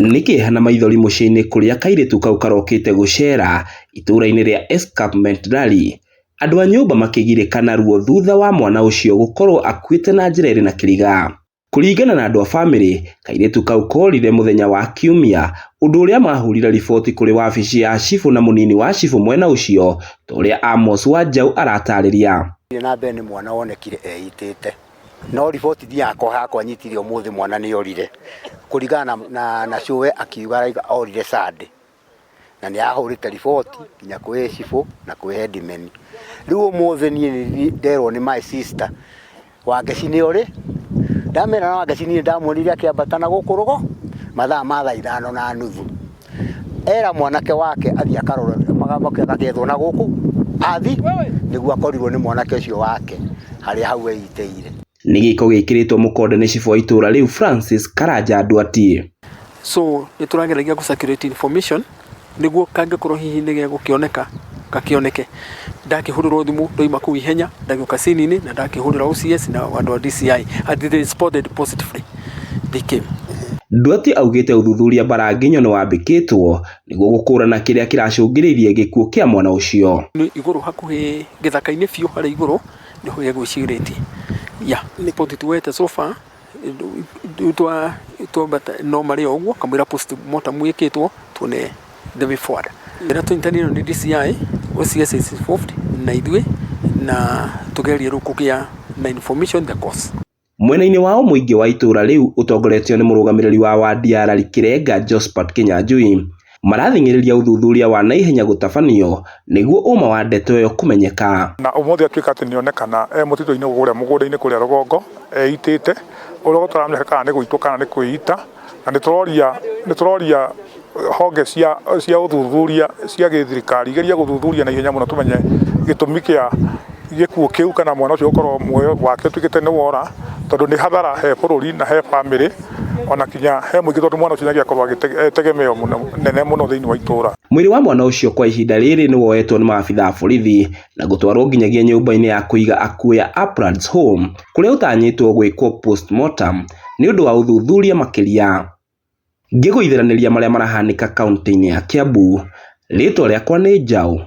Nĩ kĩeha na maithori mũciĩ-inĩ kũrĩa kairĩtu kau karokĩte gũcera itũra-inĩ rĩa Escarpment Rally, andũ a nyũmba makĩgirĩka na ruo thutha wa mwana ũcio gũkorwo akuĩte na njĩra ĩrĩ na kĩriga. Kũringana na andũ a bamĩrĩ, kairĩtu kau korire mũthenya wa kiumia, ũndũ ũrĩa mahũrire riboti kũrĩ wabici ya cibũ na mũnini wa cibũ mwena ũcio ta ũrĩa Amos Wanjaũ aratarĩria. Na mbere nĩ mwana wonekire eitĩte no riboti yakwa hakwa nyitire ũmũthĩ mwana nĩ orire kũringana na cũwe akiuga arauga orire Sunday na nĩ ahũrĩte riboti nginya kwĩ cibũ na kwĩ headman. Rĩu ũmũthĩ niĩ nĩ nderwo nĩ my sister Wangeci nĩ orĩ ndamera na Wangeci niĩ ndamuonire akĩambata na gũkũ rũgo mathaa ma thaa 5:30 era mwanake wake athiĩ akarore agakĩethwo na gũkũ athi nĩguo akorirwo nĩ mwanake ũcio wake harĩa hau eitĩire. Nĩ gĩko gĩkĩrĩtwo mũkonde nĩ cibũ wa itũra rĩu Francis Karanja Nduati. So nĩ tũrageragia gũ circulate information nĩguo kangĩkorwo hihi nĩ gegũkĩoneka gakĩoneke. Ndakĩhũrĩrwo thimũ ndoima kũu ihenya ndagĩũka scene-inĩ na ndakĩhũrĩra OCS na andũ a DCI and they responded positively, they came. Nduati augĩte ũthuthuria mbaranginyo nĩwambĩkĩtwo nĩguo gũkũrana kĩrĩa kĩracũngĩrĩirie gĩkuũ kĩa mwana ũcio. Nĩ igũrũ hakuhĩ gĩthaka-inĩ biũ harĩa igũrũ nĩho egwĩcirĩtie. Yeah, riboti tuoete so far twambata no marĩ o ũguo kamũira postmortem ĩkĩtwo tuone the way forward. Ĩrĩa tũnyitanĩire nĩ DCI, OCS is involved na ithuĩ na tũgerie rĩu kũgĩa na information the cause. Mwena-inĩ wao mũingĩ wa itũra rĩu ũtongoretio nĩ mũrũgamĩrĩri wa wadi ya Lari Kĩrenga Josphat Kĩnyanjui marathing'ĩrĩria ũthuthuria wa naihenya gũtabanio nĩguo ũma wa ndeto ĩyo kũmenyeka. Na ũmũthĩ atuĩka atĩ nĩonekana e mũtitũ-inĩ kũrĩa mũgũnda-inĩ kũrĩa rũgongo eitĩte ũrĩa tũtaramenya kana nĩ gũitwo kana nĩ kwĩita na nĩ tũroria honge cia ũthuthuria cia gĩthirikari igerie gũthuthuria na ihenya mũno tũmenye gĩtũmi kĩa gĩkuũ kĩu kana mwana ũcio gũkorwo muoyo wake ũtuĩkĩte nĩ wora tondũ nĩ hathara he bũrũri na he bamĩrĩ ona kinya he mũingĩ tondũ mwana ũcio nĩ agĩakorwo agĩtegemeo mũno nene mũno thĩinĩ wa itũra. Mwĩrĩ wa mwana ũcio kwa ihinda rĩrĩ nĩ woetwo nĩ maabitha a borithi na gũtwarwo nginyagia nyũmba-inĩ ya kũiga akuũ ya Uplands Home kũrĩa ũtanyĩtwo gwĩkwo postmortem nĩ ũndũ wa ũthuthuria makĩria. Ngĩgũithanĩria marĩa marahanĩka kaunti-inĩ ya Kiambu, rĩtwa rĩakwa nĩ Njaũ.